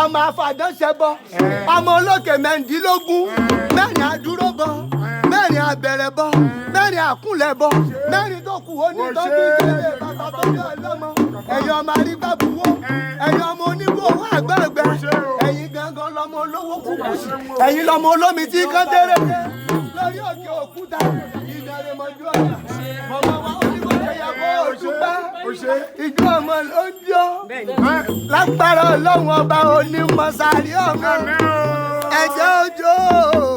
Ọmọ afàdánṣẹbọ, ọmọ olókè mẹ́rìndínlógún, mẹ́rin àdúró bọ, mẹ́rin àbẹ̀rẹ̀ bọ, mẹ́rin àkúnlẹ̀ bọ, mẹ́rin tó kù ó ní tọ́jú ìdílé bàbá tó bí ọlọ́mọ. Ẹ̀yin ọmọ arígbàbúwó, ẹ̀yin ọmọ onígbò owó àgbàgbà, ẹ̀yin gangan lọmọ olówó kúkú sí, ẹ̀yin lọmọ olómi tí kán tẹ́rẹ̀ lórí òkè òkúta ìdẹ̀rẹ̀mọ̀jú ọ̀nà. Mọ̀mọ́ wa onímọ̀jẹ̀ yẹ kó o dúpẹ́, ìjọ ọmọ ló ń jọ lágbára Ọlọ́run ọba onímọ̀sárì ọmọ ẹ̀jẹ̀ òjò.